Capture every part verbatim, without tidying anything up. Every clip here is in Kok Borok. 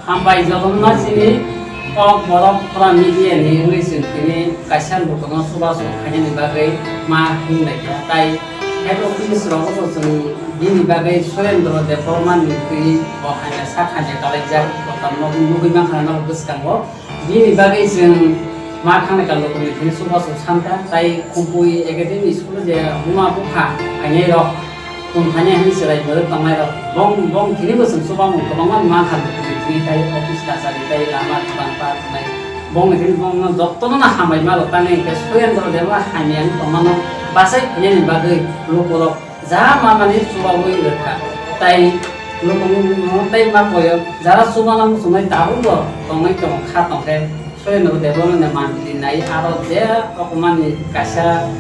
Hambai jotono chini kok borok pura media ni wngwi chwng tini kaisa lukuno chubachu khainani bagwi ma hinlai kha. Tai head office rogo bo chwng bini bagwi Surendra Debbarma ni twi bo hamya sak hamya kalaijak, bo tamo nugwi mankha norok bwskango. Bini bagwi chwng ma thangnai ka luku ni thani chubachu sankha, tai Kumpui Academy school je buma bupha khainai rok, tong thani hani chwrai mwrwk tongnai rok, bong, bong thini bo chwng chubamung kwbangma mankha luku ni thani, tai office kachari, tai lama twlang pa twnai, bong ni thani bong no jotono no hambai ma rok, tangwi hwnkhe Surendra Debbarma hamya wng tongmano bachai phainani bagwi luku rok ja mamani chubaui rwkha, tai lukuno tei ma koyo jara chubana muchungnai tabukbo tongwi tongo kha tongkhe Surendra Debbarmani mantri nai aro je okomani kaisa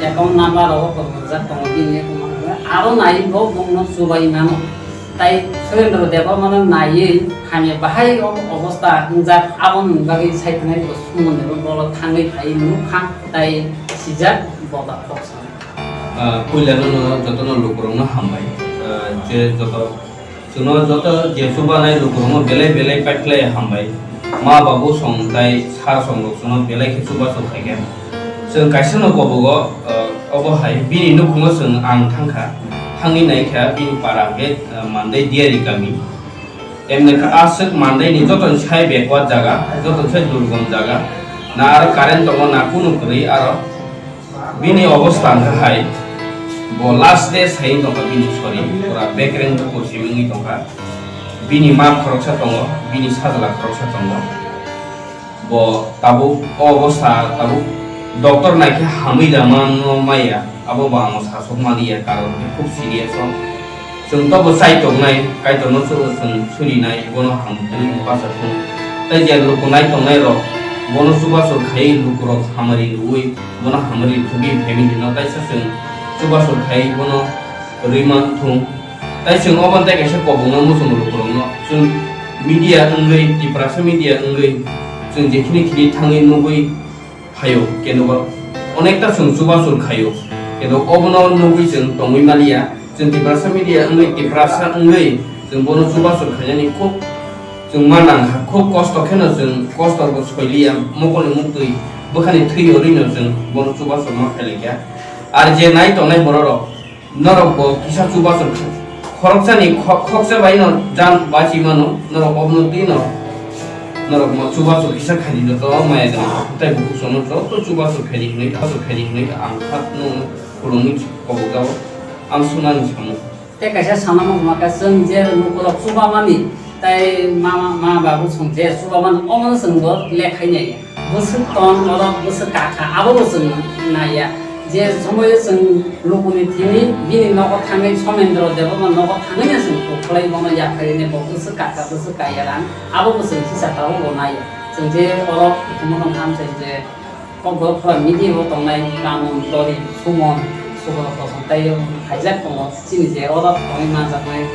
account number rogo kwrwngmajak tongo bini account number aro nai bo bongno chubai mano. Tai Surendra Debbarmano naiwi hamya bahai o-, obostha wngjak aboni bagwi saithanai bo sumoni bo bolo thangwi phaiwi nukha tai sijak bo da kok sanai. Ah, puila no, no, joto no lukurok no hambai. Ah, je joto, chwngno joto je chubanai lukurok no belai belai paikhlai hambai. Ma babu song tai sar song rok chwngno belai khe chuba chuk khaikha. Chwng kaisa no kobogo, ah, obo hai bini nukhungo chwng ang thangkha. Thangwi naikha bini para hwnkhe, ah, Mandai Diari kami. Emni kha aswk Mandai ni joto ni sai backward jaga, joto ni sai durgom jaga. Na aro current tongo, na kunu kwrwi aro. Bini obostha hwnkha hai, bo last day sai wng tongkha bini sori, pura bekreng bukur simi wngwi tongkha. Bini ma khoroksa tongo, bini sajla khoroksa tongo. Bo tabuk o obostha tabuk doctor naikhe hamwi da mano maya, abo bo ang sasok maliya, karon khe khub serious o. Chwng tobo chai tongnai, Kaitorno chwng, chwng surinai, bono hamtwi bachakthung. Tei je lukunai tongnai rok, bono chubachu khaiwi lukurok hamari rwui, bono hamari rwtugwi family no taisa chwng chubachu khaiwi bono rwi manthung. Tai chwng obo tei kaisa kobokno muchungo lukurokno. Chwng media wngwi, Tiprasa media wngwi, chwng jekhini khini thangwi nugwi phaio, kendo onekta chwng chubachu khaio. Kendo obono nugwi chwng tongwi maliya. Chwng Tiprasa media wngwi, Tiprasa wngwi chwng bono chubachu khainani khub chwng ma nangkha. Khub kosto kheno chwng kosto bo soiliya, mokolni muktwi bwkhani thwi yorwino chwng bono chubachu ma khailaikha. Ar je nai tongnai bororok, norok bo kisa chubachu khoroksani kho-, khoksa bai no jan bachi mano, norok obono twi no norok mo chubachu kisa khaidi joto maya gwnang tei bukusono joto chubachu khaidi hwnwi, chubachu khaidi hwnwi ang kha no khulumwi kobok jao, ang sunani samung. Tei kaisa sanama hwnma khe chwng je lukurok chubamani, tei ma, ma, ma babu chwng je chubamani, omono chwng bo lekhainai. Bwswk tong, norok bwswk kakha, abo bo chwng naiya. Je somoio chwng lukuni thini bini nogo thangwi, Somendro Debbarma nogo thangwino chwng kok khlai bono yapharini bo bwswk kakha, bwswk kaiya rang, abo bo chwng kisa tabuk bo naiya. Chwng je oro hukumu no hamsai je Kokborok pura media o tongnai Ramon, Tori, Sumon, Subrot Kosom tei khaijak tongo. Chini je oro tongwi manjaknai,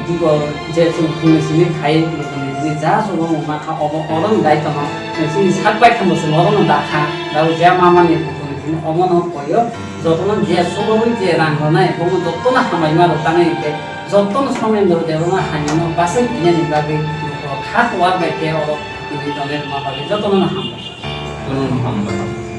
digo je chwng thwngwi simi khai lukuni bini ja sugo wngma kha obo oro ni daitwno chini sak bai khe bo chwng oro no da kha. Dau je mamani lukuni bini omo no koyo jotono je sugo wi je rang rwnai bono jotono hambai ma rw tanai hwnkhe jotono Somendro Debbarma hamya no bachai phiyani bagwi lukurok kha kuar bai khe oro tongwi tongwi rwma bagwi jotono no hambai. Jotono no hambai.